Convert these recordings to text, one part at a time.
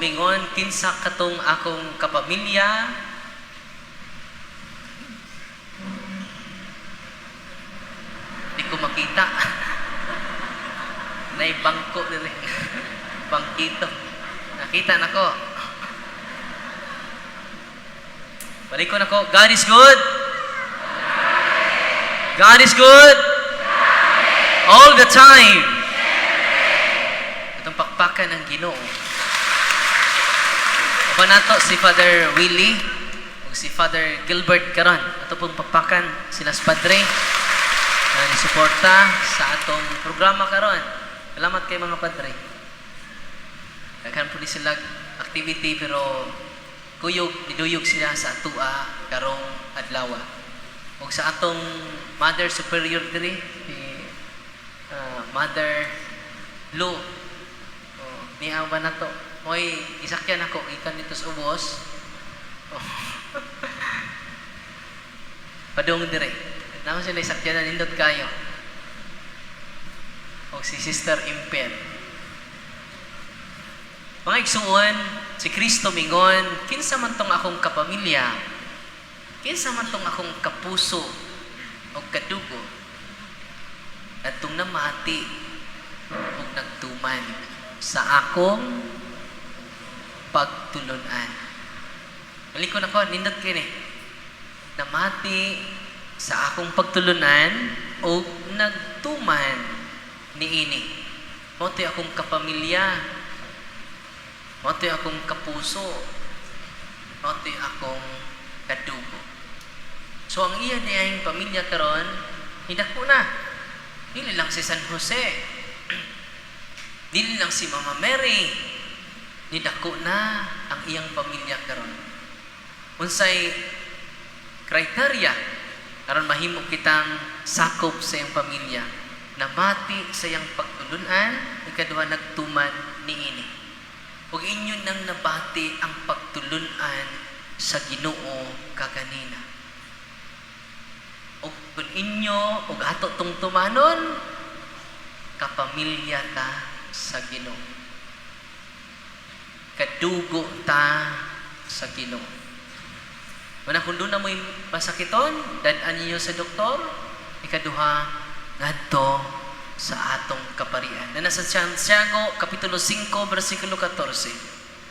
mingon, "Kinsa katong akong kapamilya?" Di ko makita. Nay bangko diri. Bangkito. Nakita nako. Balik ko nako. God is good. God is good. All the time. Atong pakpakan ang Ginoo. Uban nato si Father Willie ug si Father Gilbert karon. Ato pong pakpakan sila sa padre na nisuporta sa atong programa karon. Salamat kay mga padre. Daghan po ni sila activity pero kuyog niduyog sila sa atua karong adlaw. Ug sa atong Mother Superior diri si Mother Lu. Oh, niya ba na to? Moy isakyan ako gikan dito sa ubos. Oh. Padung dire. Namo sila isakyan na nindot kayo. O si Sister Imper. Mga igsuon, si Kristo mingon, "Kinsa man tong akong kapamilya? Kinsa man tong akong kapuso o kadugo?" Atong namati ug nagtuman sa akong pagtulunan. Balik ko na ko, nindot kini. Namati sa akong pagtulunan o nagtuman niini. Mao to'y akong kapamilya. Mao to'y akong kapuso. Mao to'y akong kadugo. So ang iya niyang pamilya karon, hidako na. Dili lang si San Jose. Dili lang si Mama Mary. Nidako na ang iyang pamilya karon. Unsay criteria aron mahimo kitang sakop sa iyang pamilya? Namati sa iyang pagtulunan, ikaduha, nagtuman niini. Ug inyo nang nabati ang pagtulunan sa Ginoo kaganina. Ug kung inyo ug ato tong tumanon, kapamilya ta sa Ginoo. Kadugo ta sa Ginoo. Muna kung doon na mo'y masakiton, dad-an ninyo sa doktor. Ikaduha, ngadto sa atong kaparian. Na nasa Santiago, Kapitulo 5, versikulo 14.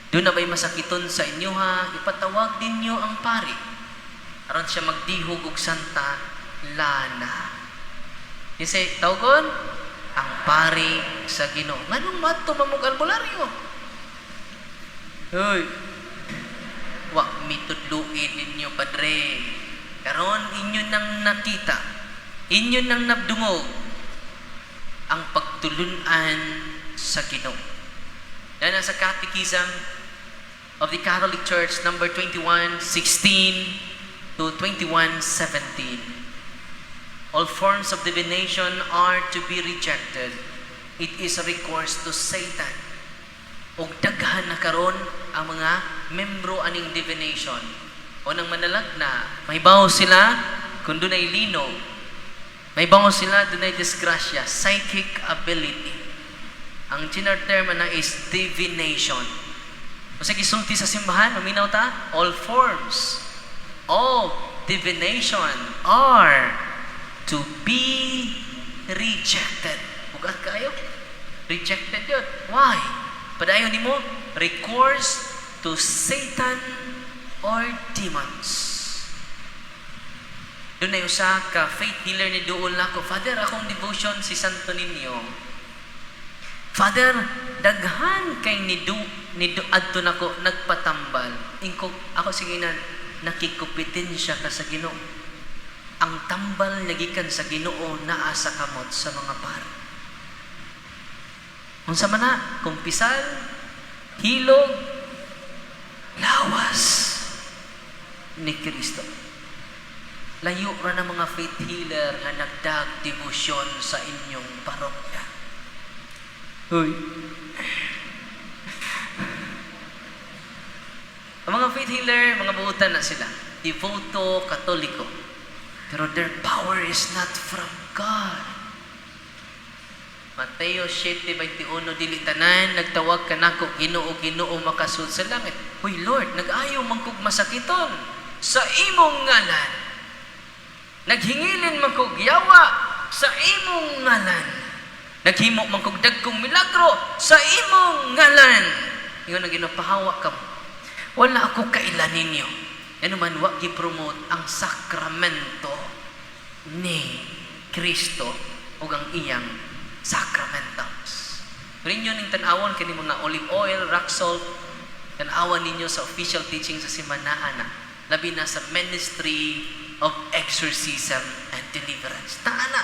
"Doon na ba'y masakiton sa inyo ha, ipatawag ninyo ang pari. Aron siya magdihog og santa lana." Kasi tawgon, ang pari sa Ginoo. Nganong mato mamog albularyo? Hoy, wa mitudluin ninyo, padre. Karon inyo nang nakita, inyo nang nabdungog ang pagtulunan sa Ginoo. Yan ang sa Catechism of the Catholic Church, number 2116 to 2117. "All forms of divination are to be rejected. It is a recourse to Satan." Og daghan na karon ang mga membro aning divination. O nang manalag na, mahibaw sila kung dunay linog. Mahibaw sila dunay disgrasya, psychic ability. Ang general term na is divination. O sa gisulti sa simbahan, maminaw ta, all forms of divination are to be rejected. Bugat kayo. Rejected yun. Why? Padayon nimo, recourse to Satan or demons. Doon na usa ka faith healer ni duol nako, "Father, akong devotion si Santo Niño. Father, daghan kay ni du adto nako nagpatambal." Ingko ako, "Sige na, nakikumpetensya ka sa Ginoo. Ang tambal nga gikan sa Ginoo naa sa kamot sa mga pari." Unsa man na? Kumpisal, hilog, lawas ni Kristo. Layo ra ng mga faith healer nga nagdag debosyon sa inyong parokya. Hoy. Ang mga faith healer, mga buutan na sila. Devoto Katoliko. Pero their power is not from God. Mateo 7:21, "Dili tanan nagtawag kanako, 'Ginoo, Ginoo,' makasud sa langit." "Huy Lord, nag-ayo man kog masakiton sa imong ngalan. Naghingilin man kog yawa sa imong ngalan. Naghimo man kog dagkong milagro sa imong ngalan." Ingon ang Ginoo, "Pahawa kamo. Wala ako kaila ninyo." Ano man, wa gi-promote ang sakramento ni Kristo ug ang iyang sacramentals. Pero inyo ning tan-awon kini mga olive oil, rock salt, tan-awan ninyo sa official teaching sa simbahan na, labi na sa Ministry of Exorcism and Deliverance. Taa na.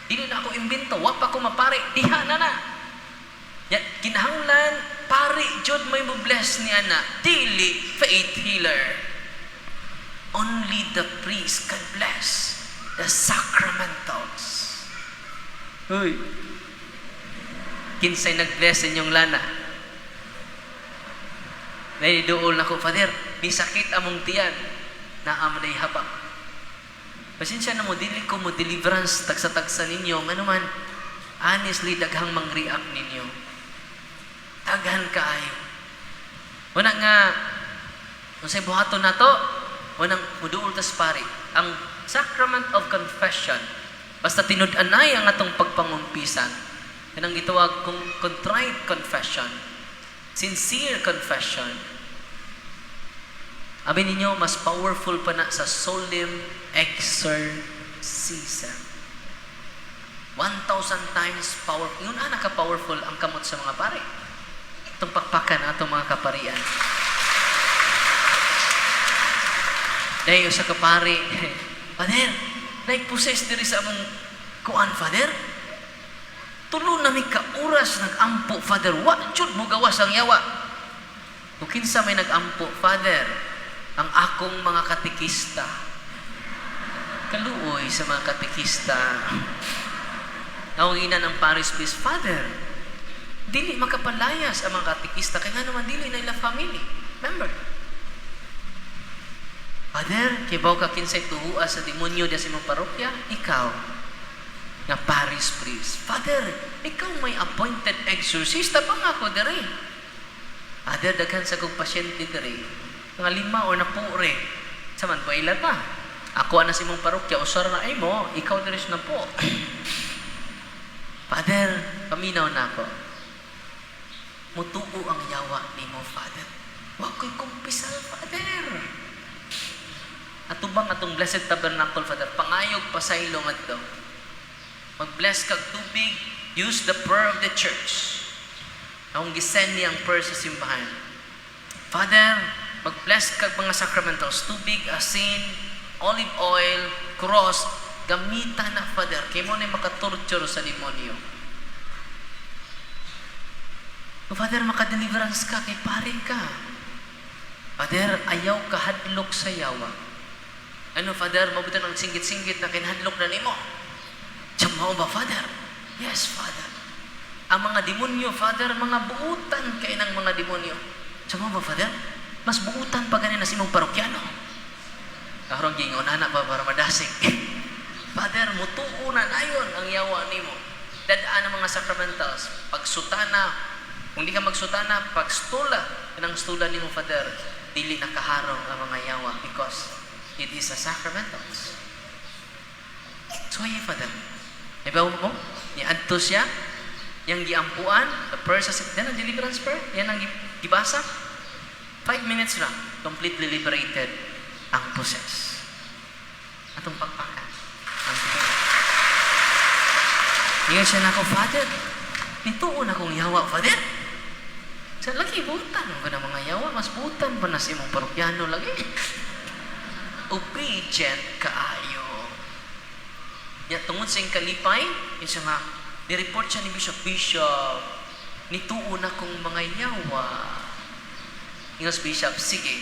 Dili na ako imbento, wa pa ko mapari, diha na na. Ya, kinahanglan pari jud may mo bless ni ana, dili faith healer. Only the priest can bless the sacramentals. Uy. Kinsay nag-bless inyong lana? Dahil duol na ko, "Father, may sakit among tiyan. Naa man day habak." Pasensya na mo, dili ko mo deliverance tagsa-tagsa ninyo. Ngano man, honestly, daghang mang-react ninyo. Daghan kaayo. Wala nga, unsay buhaton nato? Wanang muduol tas pari. Ang sacrament of confession, basta tinud-anay ang atong pagpangumpisan, kanang gitawag kung contrite confession, sincere confession, abi ninyo, mas powerful pa na sa solemn exorcism. 1,000 times powerful. Yun ana ka-powerful ang kamot sa mga pare. Itong pakpakan atong mga kaparian. Dahil sa kapari, "Father, like-possess diri sa among kuan, Father. Tulo na mi ka oras nag-ampo, Father. Wa jud mo gawas ang yawa." "Kung kinsa may nag-ampo?" "Father, ang akong mga katekista." Kaluoy sa mga katekista. Ang ina ng parish priest, "Father, dili makapalayas ang mga katekista kay nga naman dili na ila family member." "Father, kibaw ka kinsay tuhua sa demonyo diya sa imong parokya? Ikaw nga parish priest." "Father, ikaw may appointed exorcista pa nga ako diri." "Father, daghan sa kong pasyente diri. Mga lima or napure. Sa man ba ila ta? Ako ana sa imong parokya, usar na ay mo, ikaw diri sa napo." "Father, paminaw na ako. Mutuo ang yawa nimo, Father. Wa ko'y kumpisal, Father. Atubang atong Blessed Tabernacle, Father, pangayog pasaylo ngadto. Mag-bless kag tubig, use the prayer of the church. Akong gisend niya ang prayer sa simbahan. Father, mag-bless kag mga sacramentals, tubig, asin, olive oil, cross, gamita na, Father, kay mo na makatorture sa demonyo. Father, makadeliverance ka, kay pare ka. Father, ayaw ka hadlok sa yawa. Ano, Father, mabutan ang singgit-singgit na kinahadlok na nimo. Tiyan mao ba, Father?" "Yes, Father." "Ang mga demonyo, Father, mga buutan kay ng mga demonyo. Tiyan mao ba, Father? Mas buutan pa ganin na sa imong parokyano." Karon gingon anak pa para madasig. "Father, mutuo na nayon ang yawa nimo. Dadaan ang mga sacramentals. Pagsutana, kung di ka magsutana, pagstula, kanang stula nimo, Father, dili nakaharong ang mga yawa because it is a sacramentals." So, hey, Father, ibaw mo, ni adto siya, yang giampuan, the prayer sa yan ang deliverance prayer, yan ang gibasa. 5 minutes lang, completely liberated ang possess. Atong pagpakan. Ang tinuod. Ingon siya nako, "Father, nituon akong yawa, Father. Sa lagi, butan ko na mga yawa, mas butan pa na sa imong parokyano lagi." Obedient kaayo. Ya, tungod sa iyang kalipay, yun siya nga, ni-report siya ni Bishop, "Bishop, nituon akong mga yawa." Ingos Bishop, "Sige,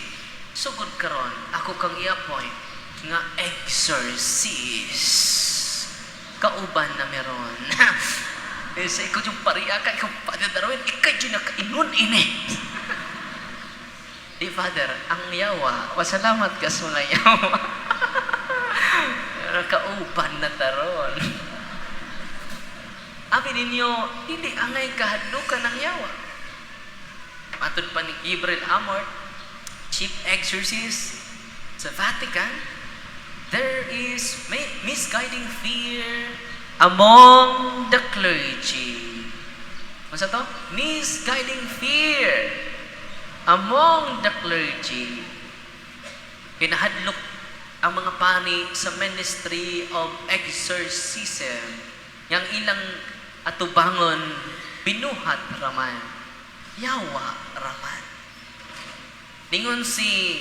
sugod karon ako kang i-appoint nga exorcist. Kauban na meron." Eh, sa ikaw yung pariya ka, ikaw, Father Darwin, ikaw yung nakaingon ini. Di, Father, ang yawa, wasalamat ka sa mga yawa. Pero kauban na taron. Abi ninyo, dili angay kahadlukan ang yawa. Matod pa ni Gabriel Amorth, chief exorcist sa Vatican, there is misguiding fear among the clergy. Masa to? Misguiding fear among the clergy. Kinahadlok ang mga pani sa ministry of exorcism. Yang ilang atubangon, binuhat raman. Yawa raman. Ningon si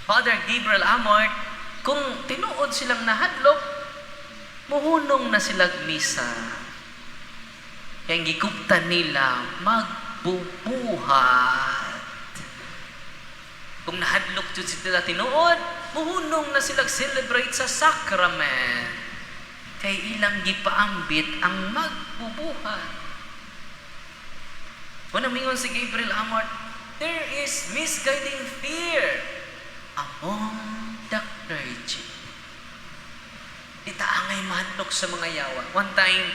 Father Gabriel Amorth, kung tinuod silang nahadlok, muhunong na silang misa. Kaya ang gikuptan nila, magbubuhat. Kung nahadlok jud sila tinuod, muhunong na sila celebrate sa sacrament. Kay ilang gipaambit ang magbubuhat. Muna mingon si Gabriel Amorth, there is misguiding fear among the clergy. Di ta angay mahadlok sa mga yawa. One time,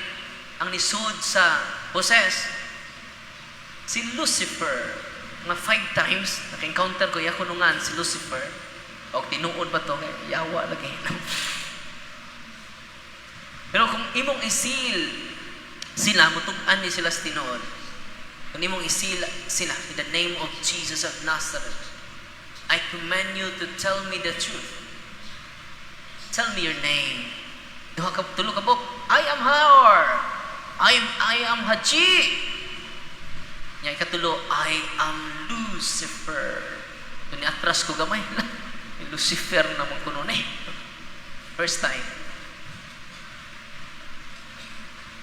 ang nisud sa possess, si Lucifer, mga five times, naka-encounter ko, yakunungan si Lucifer. O tinuod ba to? Yawa lagi. Pero kung imong i-seal sila, mutug-an ni sila sa tinuod. Kung imong i-seal sila, in the name of Jesus of Nazareth, I command you to tell me the truth. Tell me your name. Duha ka, tulo ka buok. I am Har. I am Haji. Nya ikatulo, I am Lucifer. Kung atras ko gamay. Lucifer naman kuno ni. First time.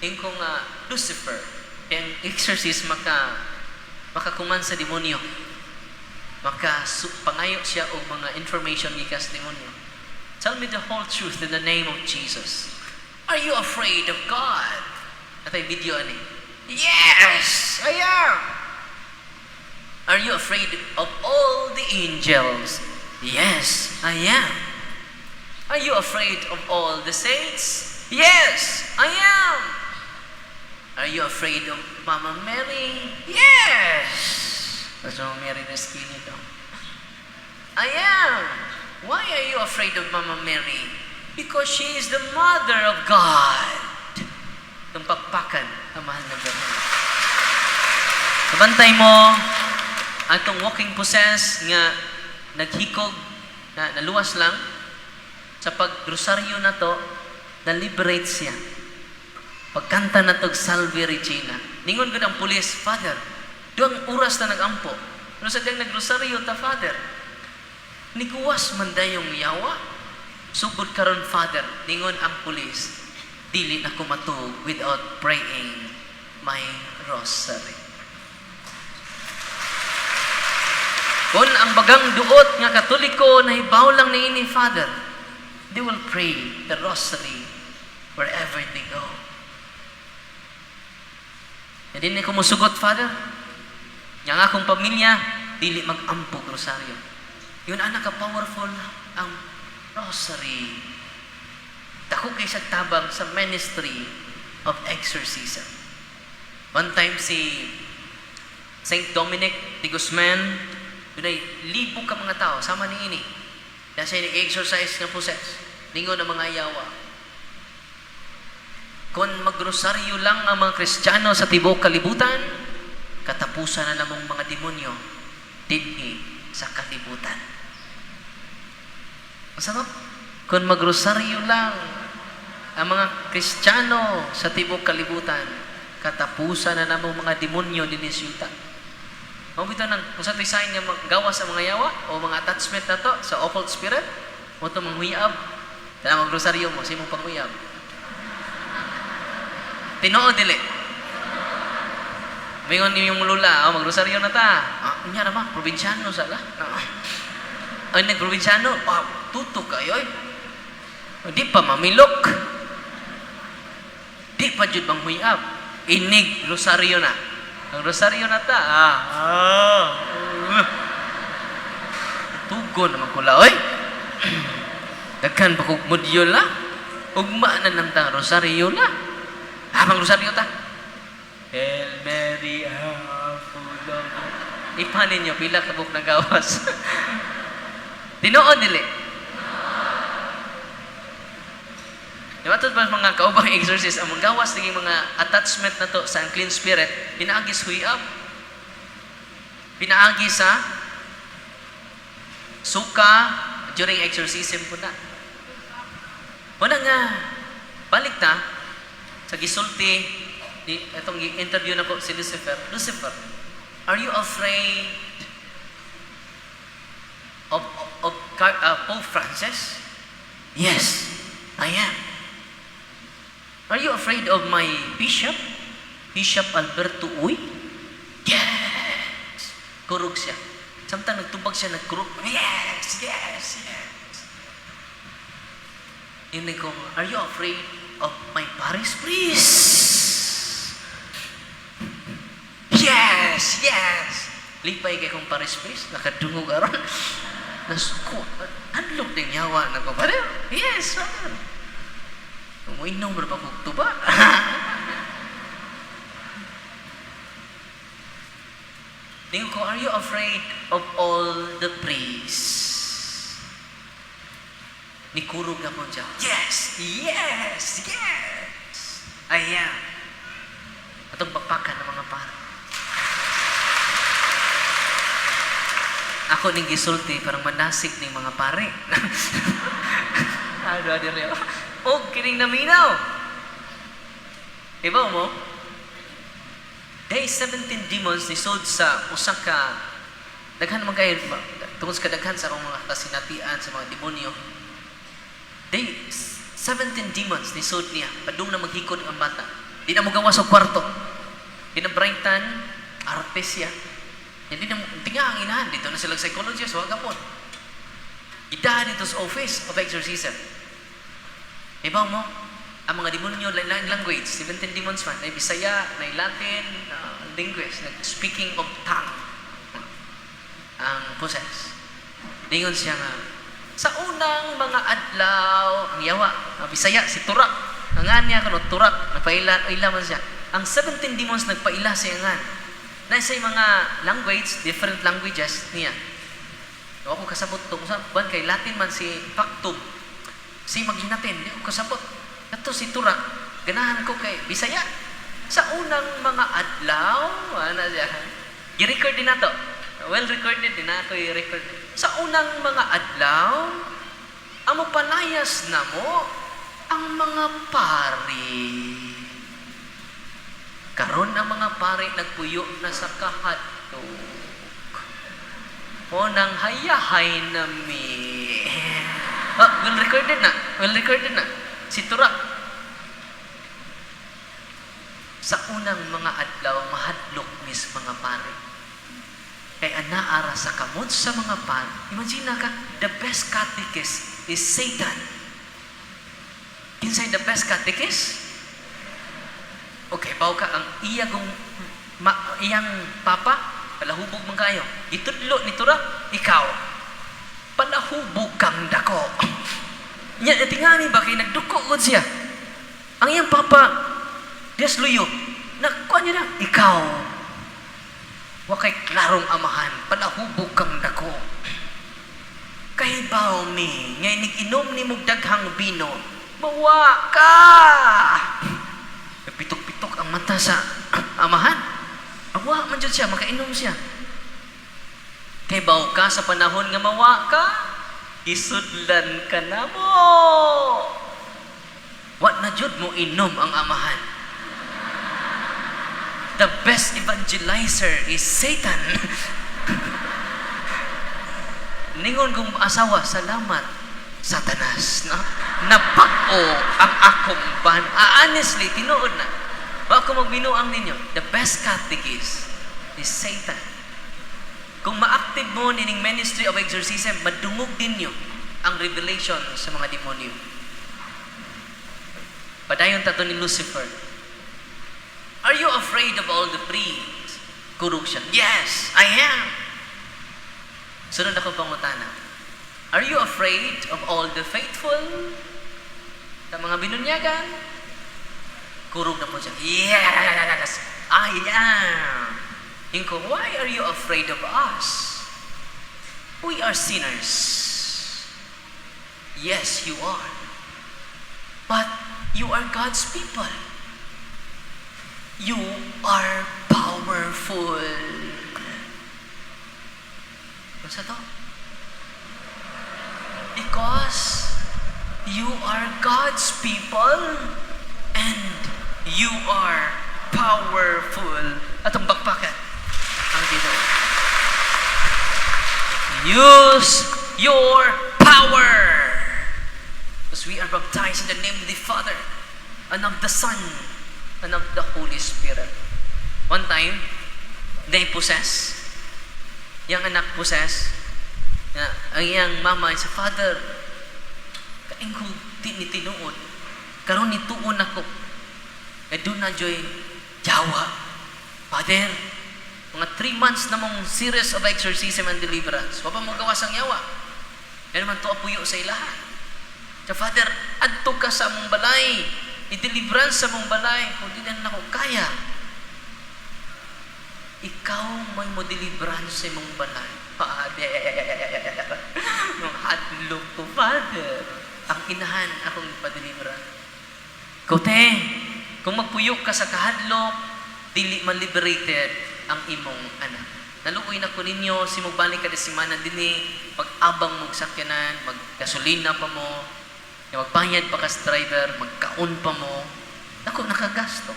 Ingko nga Lucifer. Kaya ang exorcist makakuman sa demonyo. Maka pangayo siya og mga information gikan sa demonyo. Tell me the whole truth in the name of Jesus. Are you afraid of God? Atay video ani. Yes, I am. Are you afraid of all the angels? Yes, I am. Are you afraid of all the saints? Yes, I am. Are you afraid of Mama Mary? Yes. Kasi Mama Mary na skinny daw. I am. Why are you afraid of Mama Mary? Because she is the mother of God. Itong pakpakan ang mahal na Birhen. Kabantay mo, atong walking possess nga naghikog na naluwas lang sa pag-rosaryo na to, na-liberate siya. Pagkanta na to, Salve Regina. Ningon gud ang pulis, "Father, duang oras na nagampo. Pero sa diyang nagrosaryo ta, Father, niguwas man dayong yawa. Sugod karon, Father," ningon ang pulis, "dili na ko matug without praying my rosary." Kung ang bagang duot nga Katoliko nahibaw lang ni ini, Father, they will pray the rosary wherever they go. Hindi ni ko musugot, Father. Nga ang akong pamilya, dili mag-ampog rosaryo. Yun, anak, ka-powerful ang rosary. Dako kay sa tabang sa ministry of exorcism. One time si Saint Dominic de Guzman, dunay libo ka mga tao, sama ni ini. Dahil siya ni-exorcise nga possess. Ningon ang mga yawa, "Kung magrosaryo lang ang mga Kristiyano sa tibuok kalibutan, katapusan na namong mga demonyo dinhi sa kalibutan." Masarap. Kung magrosaryo lang ang mga Kristiyano sa tibuok kalibutan, katapusan na namong mga demonyo dinhi sa yuta. Mao bitaw nang kung sa sign nga gawas ang mga yawa o mga attachment na to sa occult spirit, mo to manghuyab. Tanang magrosaryo mo, sa imong panghuyab. Tinuod dili? Mingon yung lula, "Oh, magrosaryo na ta." "Ah, unya na ba? Probinsyano sala." Ah. Ay, nagprobinsyano, ah, tuto kayo, ay. Di pa mamilok. Di pa jud manghuyab. Inig rosaryo na. Ang rosaryo na ta. Ah. Ah. Tugon naman kula, oy. Daghan pa kog mudyol la. Ugma na lang ta, rosaryo na. Habang rosaryo ta. Hail Mary, ah, full of. Ipanin niyo, pila ka buok nagawas. Tinuod dili. Di ba ito pa mga kaubang exorcist, ang mga gawas naging mga attachment na to sa unclean spirit, pinaagi sa huyab. Pinaagi sa suka during exorcism po na. Wala nga, balik ta sa gisulti, di, itong interview na ko si Lucifer. "Lucifer, are you afraid of Pope Francis?" "Yes, I am." "Are you afraid of my bishop? Bishop Alberto Uy?" "Yes!" Kurog siya. Samtang nagtubag siya, nagkurog. Yes." Ini ko, "Are you afraid of my parish priest?" Yes." Lipay kay kong parish priest, nakadungog aron. Nasuko, hadlok din yawa na ko. Pare, yes, father. Umuinom ra ba kog tuba? Ningon ko, "Are you afraid of all the priests?" Nikurog ako siya. Yes. I am." Atong pakpakan ng mga pare. Ako ning gisulti parang manasik ning mga pare. Ano diri? Og kining naminaw. Iba mo? Day 17 demons nisod sa usa ka daghan man kayo tungod sa kadaghan sa akong mga kasinatian sa mga demonyo. Day 17 demons nisod niya. Padung na maghikod ang bata. Di na mo gawas sa kwarto. Di na Brighton, arte siya. Hindi na tinga ang inahan. Dito na sila psychologist, wag po. Idahan dito sa office of exorcism. Iba mo, ang mga demonyo, lain language, 17 demons man, na Bisaya, na Latin, language, speaking of tongue, ang possess. Dingon siya nga, sa unang mga adlaw, ang yawa, ang Bisaya, si Turak, ang niya kuno Turak, nagpaila, ila man siya. Ang 17 demons nagpaila sa ngan. Na sa mga language, different languages niya. Ako kasabot to, kung saan kay Latin man si Factum, si Maglinatin, di ako kasabot. Kato si Turak, ganahan ko kay Bisaya. Sa unang mga adlaw, ano siya, gi-record din nato. Well recorded din na ako i-record. Sa unang mga adlaw, ang mapalayas na mo ang mga pari. Karon ang mga pari nagpuyo na sa kahadlok. O nang hayahay na mi. Oh, well recorded na. Well recorded na. Si Turak. Sa unang mga adlaw, mahadlok mis mga pari. Kay anaara sa kamot sa mga pari. Imagine na ka, the best catechist is Satan. Kinsay the best catechist? Okay, baw ka ang iyagong iyang papa, palahubog man kayo. Itudlo ni Turak, ikaw, palahubog kang dako. Nya tingani ba kay nagduko gud siya. Ang iyang papa, Dios luyo, nakuha niya na, ikaw, wa kay klarong amahan, palahubog kang dako. Kahibaw mi, ngay nig-inom ni mong daghang bino, mawa ka! Pitok-pitok ang mata sa amahan. Awa man jud siya, makainom siya. Kay baw ka sa panahon nga mawa ka, isudlan ka na mo. Wa na jud mo inom ang amahan. The best evangelizer is Satan. Ningon kong asawa, salamat, Satanas. No? Nabag-o ang akong ban. Honestly, tinuod na. Wa ko magbinuang ninyo. The best catechist is Satan. Kung ma-active mo nining ministry of exorcism, madungog ninyo ang revelation sa mga demonyo. Padayon tato ni Lucifer. "Are you afraid of all the priests?" Kurog siya. "Yes, I am." Sunod ako pangutana. "Are you afraid of all the faithful?" Sa mga binunyagan, kurog na po siya. "Yes, I am." Ingon ko, "Why are you afraid of us? We are sinners." "Yes, you are. But you are God's people. You are powerful." Unsa to? Because you are God's people and you are powerful. Atong bakbakan ang Ginoo. Use your power. Because we are baptized in the name of the Father and of the Son and of the Holy Spirit. One time, they possess. Yang anak possess. Na, ang iyang mama sa father, "Kaingko di ni tinuod. Karon nituon ako. Kay duna juy yawa. Father, mga 3 months na mong series of exorcism and deliverance. Wa pa mo gawas ang yawa. Yan naman to apuyo sa ilaha. Sa Father, adto ka sa among balay. I-deliverance sa among balay. Kung di na nako kaya. Ikaw may mo deliverance sa imong balay." Father, hadlok ko, Father. Ang inahan akong ipa-deliverance. Kote, kung magpuyo ka sa kahadlok, dili man liberated ang imong anak. Naluoy na ko ninyo, si balik kada semana dinhi, pag-abang mo sakyanan, maggasolina pa mo, magbayad pa ka sa driver, magkaon pa mo, naku, nakagasto.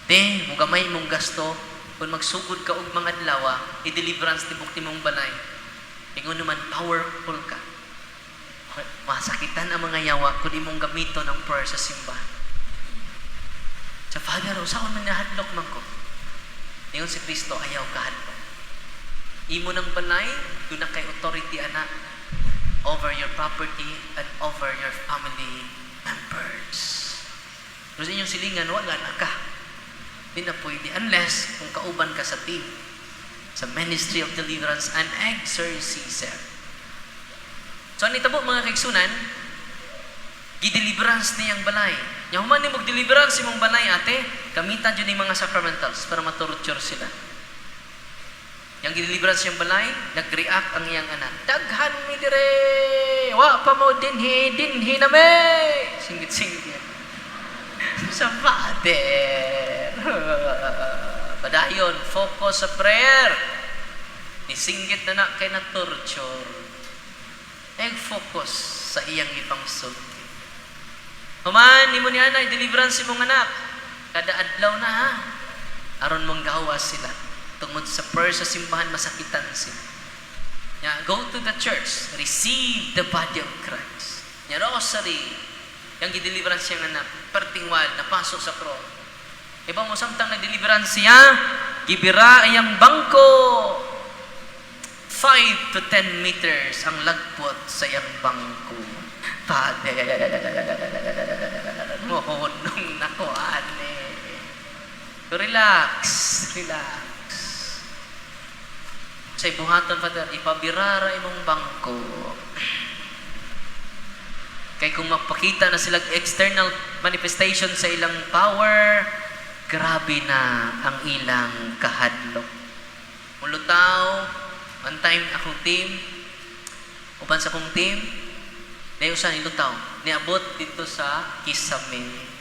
Te, mugamay mong gasto, kung magsugod ka og mga adlaw, i-deliverance tibok mong balay. Ingon naman, powerful ka. Masakitan ang mga yawa kung imong gamiton ang prayer sa simbahan. Sa Father, usaon man nahadlok man ko. Ingon si Kristo, "Ayaw kahadlok. Imo ng balay, duna kay authority anak over your property and over your family members." Pero sa inyong silingan, wala na ka. Di na pwede unless kung kauban ka sa team sa Ministry of Deliverance and Exorcism. So, ano itabo, mga kaigsunan? Gideliverance niyang balay. Nya human ni deliverance imong balay, ate, gamitan jud ni mga sacramentals para matorture sila. Yang gideliverance siyang balay, nag-react ang iyang anak. "Daghan mi dire! Wa pa mo dinhi, dinhi na me!" Singgit-singgit. Sa Father. Padayon, focus sa prayer. Nisinggit na na kay na torture. Nag-focus sa iyang ipangsulti. Human, nimo ni ana, deliverance imong anak. Kada adlaw na ha. Aron mong gawas sila. Tungod sa prayer sa simbahan, masakitan sila. Ya, go to the church, receive the body of Christ. Ya, rosary, yang gideliverance siyang anak, pertingwal, napasok sa cross. Iba mo samtang nag-deliverance siya, gibira iyang bangko. 5 to 10 meters ang lagpot sa iyang bangko. Father, mohunong na ko ane. So relax, relax. Sa ibuhaton, Father, ipabirara imong bangko. Kay kung mapakita na sila external manifestation sa ilang power, grabe na ang ilang kahadlok. Mulutaw, one time akong team, uban sa akong team, naay usa nilutaw, niabot dito sa Kisame.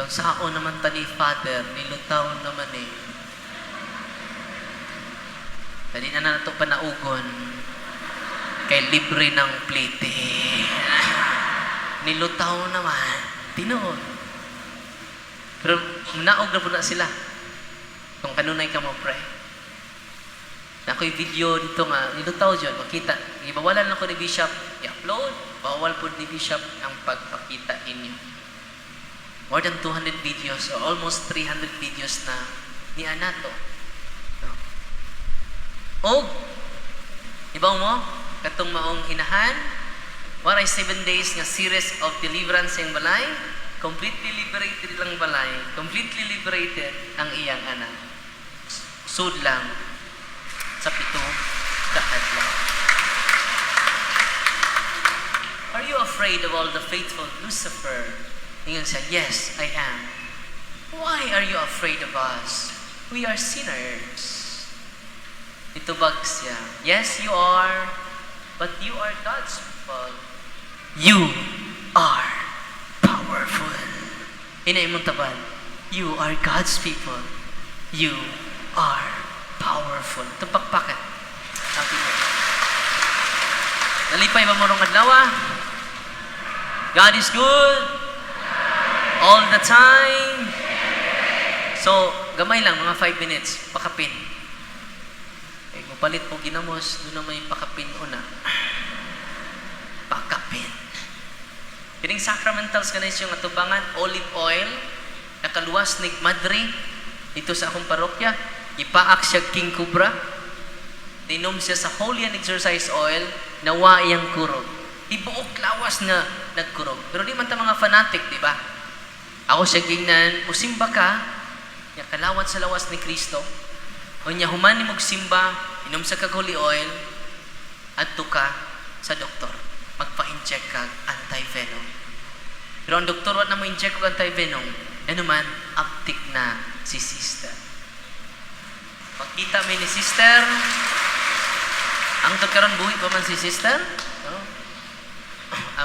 Sao naman ta ni Father, nilutaw naman eh. Dali na nato panaugon kay libre ng plite. Nilutaw naman. Tinuod. Pero naog na po na sila. Kung kanunay ka mo pray. Na ako'y video dito nga, nilutaw dyan, makita. Ibawalan lang ko ni Bishop i-upload. Bawal po ni Bishop ang pagpakita ninyo. More than 200 videos or almost 300 videos na ni Anato. No? Og, ibaw mo, katong maong inahan, waray 7 days nga series of deliverance ang balay, completely liberated lang balay, completely liberated ang iyang anak. Sud lang sa 7 ka adlaw. "Are you afraid of all the faithful, Lucifer?" Ingon siya, "Yes, I am." "Why are you afraid of us? We are sinners." Nitubag siya, "Yes, you are, but you are God's people. You are powerful." Ina imong tabal, you are God's people. You are powerful. Ito pakpakan ang Ginoo. Nalipay ba mo rong adlaw? God is good all the time. So, gamay lang, mga 5 minutes, pakapin. Eh, palit mo ginamos, doon na may pakapin una. Pakapin. Kining sacramentals kanay siyang atubangan, olive oil, nakaluwas ni Madre, dito sa akong parokya, ipaak siya king cobra, ninom siya sa holy and exorcise oil, nawa iyang kurog. Tibuok lawas na nagkurog. Pero di man ta mga fanatic, di ba? Ako siya gingnan, musimba ka, nya kalawat sa lawas ni Kristo, o nya human ni simba, inom sa kag holy oil, adto ka sa doktor. Magpa-inject ka anti-venom. Pero ang doktor wa na mo inject og anti-venom, ano man, aptik na si sister. Pagkita mi ni sister, ang karon buhi pa man si sister, no?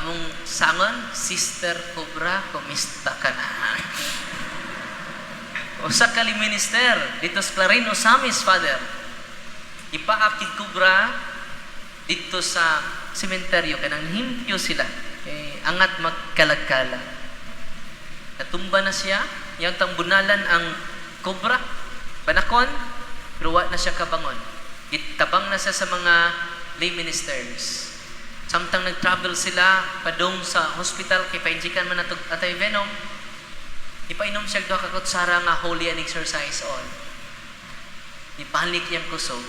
Among sangon, "Sister Cobra, kumusta ka na?" Usa ka minister dito sa Clarin Ozamis, Father. Ipaakig cobra dito sa sementeryo kanang himpyo sila. Kay angat magkalagkala. Natumba na siya, iyang tambunalan ang cobra, panakon, pero wa na siya kabangon. Gitabang na siya sa mga lay ministers. Samtang nag-travel sila padung sa hospital kay pa-injekan man natog anti-venom, ipainom siya duha ka kutsara nga holy and exorcise oil. Ibalik iyang kusog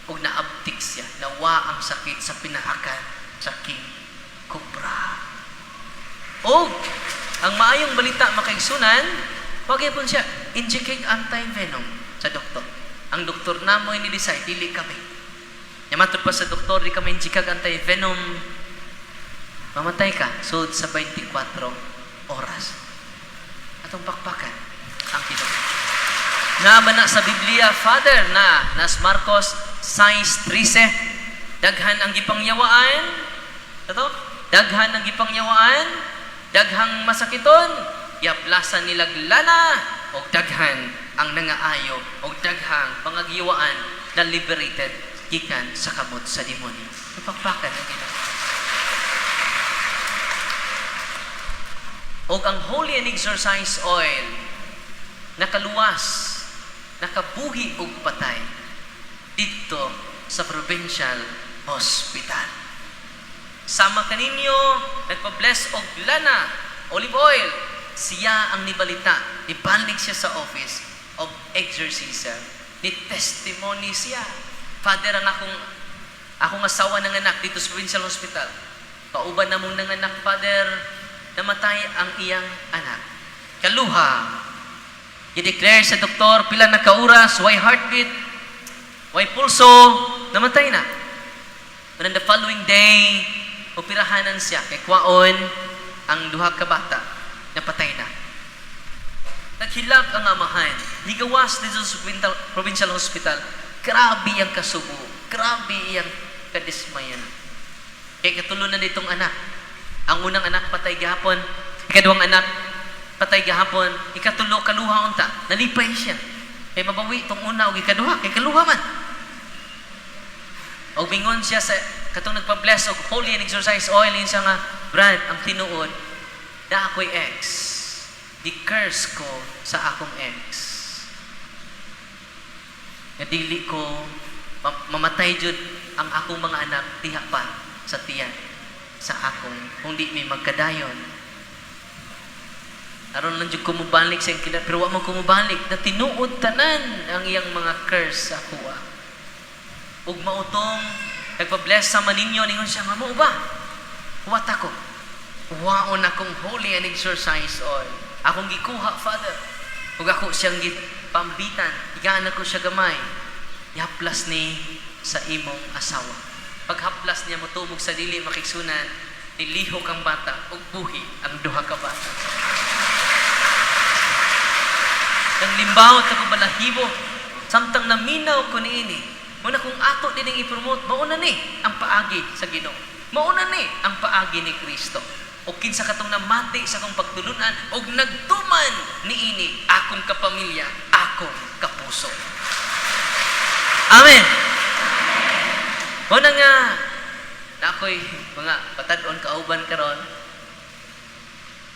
ug naabtik siya. Nawa ang sakit sa pinaakan sa king cobra. Og ang maayong balita, makaigsunan, wag gyapon siya inject anti-venom sa doktor. Ang doktor namo ni decide, dili kami. Nya matud pa sa doktor, di kami inject anti-venom, mamatay ka sud sa 24 oras. Atong pakpakan ang Ginoo. Nga man na sa Biblia, Father, na nas Marcos 6:13, daghan ang gipangyawaan, Ito? Daghan ang gipangyawaan, daghang masakiton, giaplasan nilag lana, og daghan ang nangaayo, og daghang pangagyawaan na liberated gikan sa kamot sa demonyo. Ipakpakan ang Ginoo. Og ang holy and exorcise oil nakaluwas, nakabuhi og patay dito sa provincial hospital. Sama kaninyo, nagpa-bless og lana, olive oil. Siya ang nibalita. Ibalik siya sa office of exorcism. Ni testimony siya. "Father, ang akong asawa ng anak dito sa provincial hospital. Kauban na mong nanganak, Father, namatay ang iyang anak." Kaluha. I-declare sa doktor, pila na ka oras, way heartbeat, way pulso, namatay na. But on the following day, operahanan siya. Kay kwaon ang duha ka bata, napatay na. Naghilak ang amahan. Nigawas dito sa provincial hospital. Grabe ang kasubo. Grabe iyang kadismayan. Kay katulo na ditong anak. Ang unang anak patay gihapon. Ikaduhang anak patay gihapon. Ikatulo kaluha unta. Nalipay siya. Kay mabawi tong una ug ikaduha kay kaluha man. Og mingon siya sa katong nagpa-bless og holy and exorcise oil, yun siya nga, "Brad, ang tinuod, na ako'y ex. Di-curse ko sa akong ex. Nga dili ko mamatay jud ang akong mga anak diha pa sa tiyan sa akong kung di mi magkadayon. Aron lang jud ko mobalik sa iyang kila, pero wa man ko mobalik na tinuod tanan ang iyang mga curse sa akoa." Ug mautong nagpa-bless sa maninyo, ningon siya nga, "Mao ba? Huwat ako. Waon akong holy and exorcise oil. Akong gikuha, Father. Ug ako siyang gipambitan. Igaan ako siya gamay. Ihaplas ni sa imong asawa." Paghaplas niya, motumog sa dili, makigsunan. Nilihok ang bata ug buhi ang duha ka bata. Nang limbaw ta ko balahibo samtang naminaw ko niini. Muna kung ato dining i-promote, mauna ni ang paagi sa Ginoo. Mauna ni ang paagi ni Kristo. O kinsa katong namati sa akong pagtulunan og nagtuman niini akong kapamilya, akong kapuso. Amen. Muna nga na ako'y mga batad-on kauban karon.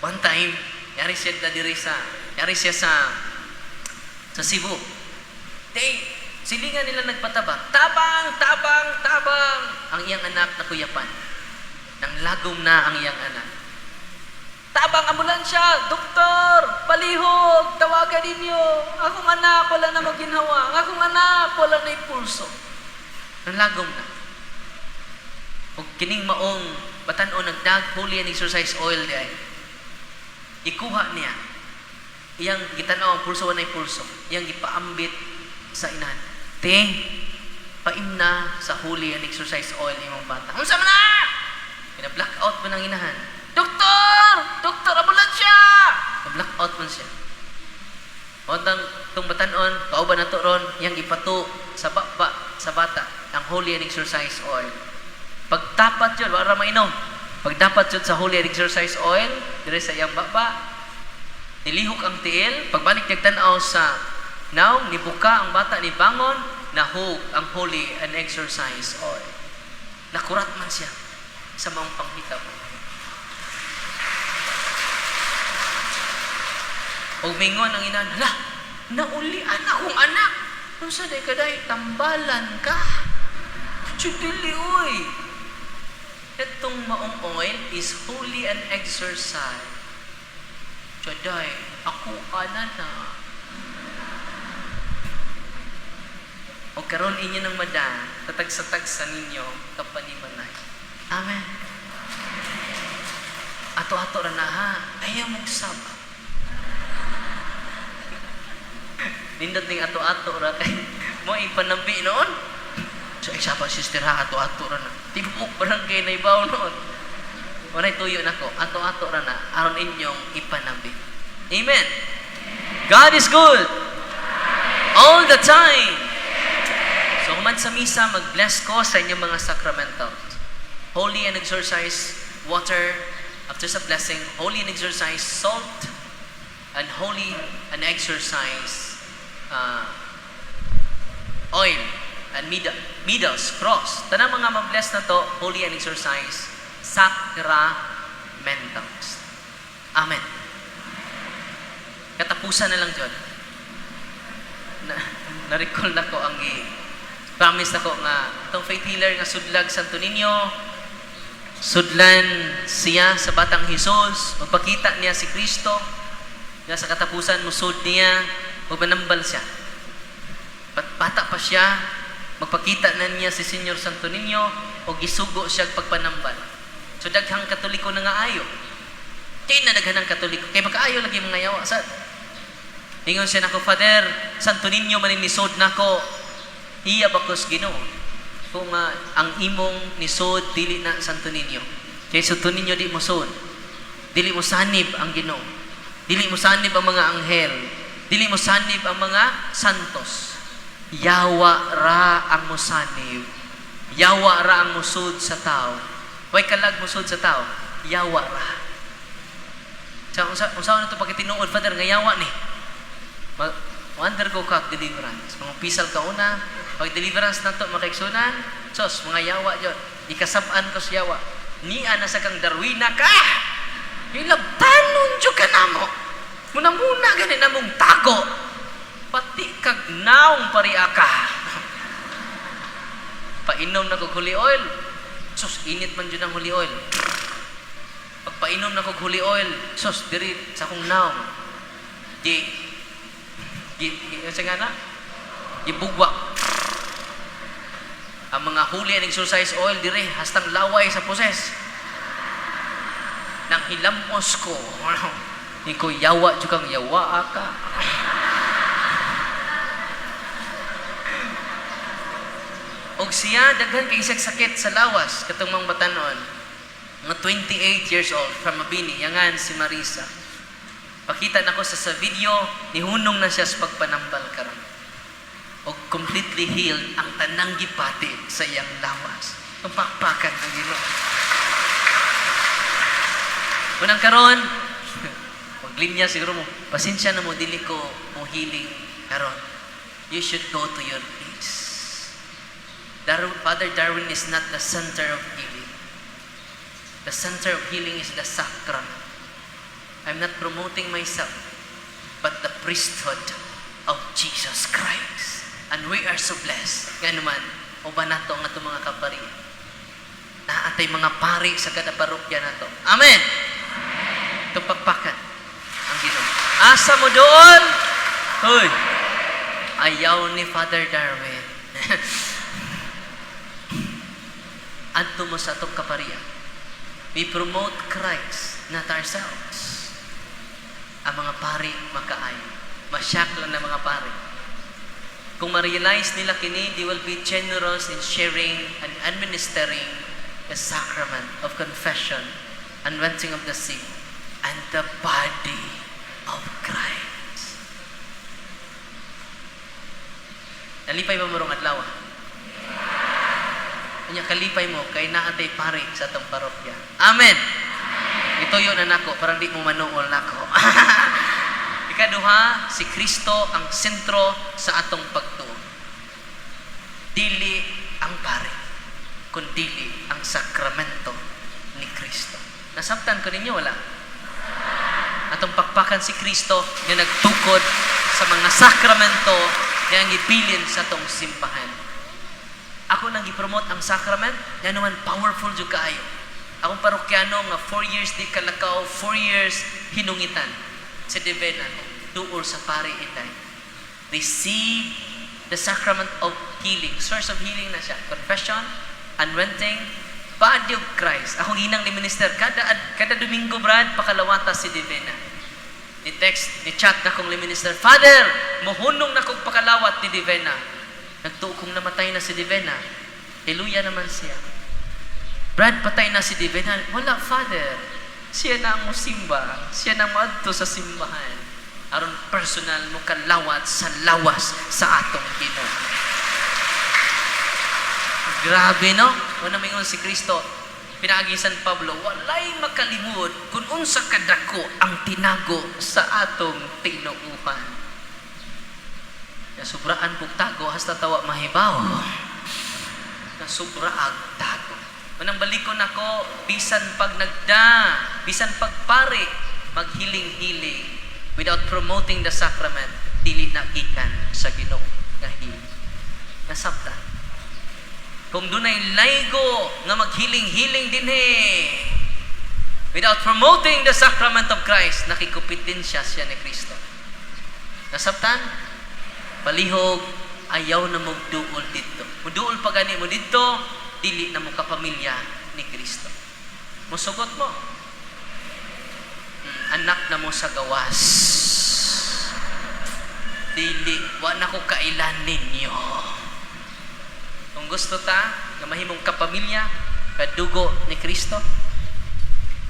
One time, yari siya na diri sa, yari siya sa Cebu. Day, silingan nila nagpatabang. Tabang, tabang, tabang. Ang iyang anak na kuyapan. Nang lagom na ang iyang anak. Tabang ambulansya, doktor, palihog, tawagan ninyo. Akong anak, wala na maginhawa. Akong anak, wala na pulso. Nang lagom na. Og kining maong batan-on nagdag holy and exorcise oil di ay. Ikuha niya. Iyang gitanaw ang pulso, wala pulso. Iyang gipaambit sa inahan. Te, paimna sa holy and exorcise oil imong bata. Unsa man na? Pina-blackout man ang inahan. Doktor! Doktor, ambulansya! Na-blackout man siya. Ondang itong batan-on, kauban na to ron, iyang ipato sa baba, sa bata, ang holy and exorcise oil. Pagtapat yun, wala mainom. Pagdapat yun sa holy and exorcise oil, dire sa iyang baba, nilihok ang tiil, pagbalik nagtanaw sa naong, nibuka ang bata, ni bangon, nahug ang holy and exorcise oil. Nakurat man siya sa maong panghitabo. Og mingon ang ina, hala, naulian akong anak. Unsa day kaday, tambalan ka. Dili, uy. Itong maong oil is holy and exorcise. Tiyaday, ako ana na. O karon inyo ng mada, tatagsa-tagsa ninyo kapanimanay. Amen. Ato-ato ra na ha, ayaw mong saba. Nindot ning ato-ato ra kay mo ipanabi noon. So ay saba sister ha, ato-ato ra na. Tibuok barangay na ibaw noon. Walay tuyo nako, ato-ato ra na aron inyong ipanabi. Amen. God is good all the time. So human sa misa, mag-bless ko sa inyong mga sacramentals. Holy and exorcise water, after sa blessing, holy and exorcise salt, and holy and exorcise oil, and midas, cross. Tanang mga ma-bless na to, holy and exorcise sacramentals. Amen. Katapusan na lang, John. Na-recall na ko ang promise na ko nga itong faith healer nga sudlag Santo Niño, sudlan siya sa batang Jesus, magpakita niya si Kristo, nga sa katapusan musud niya, magmanambal siya. Bata pa siya, magpakita na niya si Senyor Santo Niño, o gisugo siya pagpanambal. So daghang Katoliko na nga ayo. Kaya na daghan ang Katoliko. Kaya makaayo lagi mga yawa. Sa, ingon siya nako, Father, Santo Niño maninisod nako, iya bakos Ginoo. Kung ang imong nisod dili na Santo Niño. Kay Santo Niño di mo sod. Dili mo sanib ang Ginoo. Dili mo sanib ang mga anghel. Dili mo sanib ang mga santos. Yawa ra ang mosanib. Yawa ra ang musod sa tao. Way kalag musod sa tao. Yawa ra. Sa unsa na to pagkatinuod, Father, nga yawa ni. Undergo ka deliverance. Mga pisal ka una, pag deliverance na to, makaigsunan, sos, mga yawa yun. Ikasab-an ko sa yawa. Niya na sa kang Darwina ka! Ilabtanon dyan ka na mo. Muna-muna gani na mong tago. Pati kag naong paria ka. Painom na kog holy oil. Sus, init man dyan ang holy oil. Pagpainom na kog holy oil, sus, diri sa akong naong. Di, di, di, sa nga na? Gibugwa. Ang mga holy and exorcise oil dire hastang laway sa poses. Nang hilamos ko. Iko yawa jud kang yawa ka. Og siya daghan kay isang sakit sa lawas katong mga batanon. Mga 28 years old from Mabini, yangan si Marisa. Pakita nako sa video, nihunong na siya sa pagpanambal karon. O completely healed ang tanang gipati sa iyang lawas. Ang pakpakan ang Ginoo. Unang karon, maglinya siguro mo, pasensya na mo, dili ko mo healing karon. You should go to your place. Father Darwin is not the center of healing. The center of healing is the sacrament. I'm not promoting myself, but the priesthood of Jesus Christ. And we are so blessed. Nga naman, uban nato ang atong mga kaparian. Naa tay mga pari sa kada parokya nato. Amen! Itong pakpakan ang Ginoo. Asa mo doon? Hoy! Ayaw ni Father Darwin. Adto mo sa atong kaparian. We promote Christ, not ourselves. Ang mga pari makaayo. Masyak lang na mga pari. Kung ma-realize nila kini, they will be generous in sharing and administering the sacrament of confession, anointing of the sick, and the body of Christ. Nalipay ba mo rong adlaw? Unya kalipay mo kay naa tay pari sa atong parokya. Amen. Ituyo na nako parang di mo manuol nako. Ikaduha, si Kristo ang sentro sa atong pagtuo. Dili ang pari, kundili ang sakramento ni Kristo. Nasabtan ko ninyo, wala? Atong pakpakan si Kristo nga nagtukod sa mga sakramento nga ang ibilin sa atong simbahan. Ako nang gi-promote ang sacrament, nga naman powerful jud kaayo. Akong parokyano nga 4 years di kalakaw, 4 years hinungitan sa Divina, duol sa pari inday. Receive the sacrament of healing. Source of healing na siya. Confession, anointing, body of Christ. Akong hinang ni minister, kada Domingo, Brad, pakalawata si Divina. Ni text, ni chat na kong ni minister, "Father, muhunong na kong pakalawat ni Divina." Nagtuo kong namatay na si Divina. Hallelujah naman siya. "Brad, patay na si Divina." "Wala, Father. Siya na ang musimba. Siya na moadto sa simbahan. Aron personal mo kalawat sa lawas sa atong Ginoo." Grabe, no? Wala mingon si Kristo. Pinaagi San Pablo, walay makalimod kung unsa kadako ang tinago sa atong tinuuhan. Nasubraan pug tago hasta tawa mahibaw. Nasubraag tago. Manang balikon ako, bisan pag nagda, bisan pag pari, maghiling-hiling without promoting the sacrament, dili na gikan sa Ginoo nga healing. Nasabta. Kung dunay laygo nga maghiling-hiling dinhi without promoting the sacrament of Christ, nakikupetensya siya ni Kristo. Nasabtan? Palihog, ayaw na magduol dito. Muduol pa gani mo dito, dili na mo kapamilya ni Kristo. Musugot mo. Anak na mo sa gawas. Dili, wa na ko kailan ninyo. Kung gusto ta nga mahimong kapamilya, kadugo ni Kristo,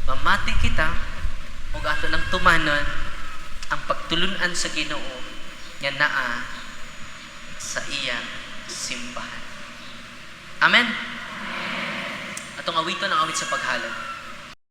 mamati kita ug ato nang tumanon ang pagtulunan sa Ginoo nga naa sa iyang simbahan. Amen. Atong awiton ang awit sa paghalad.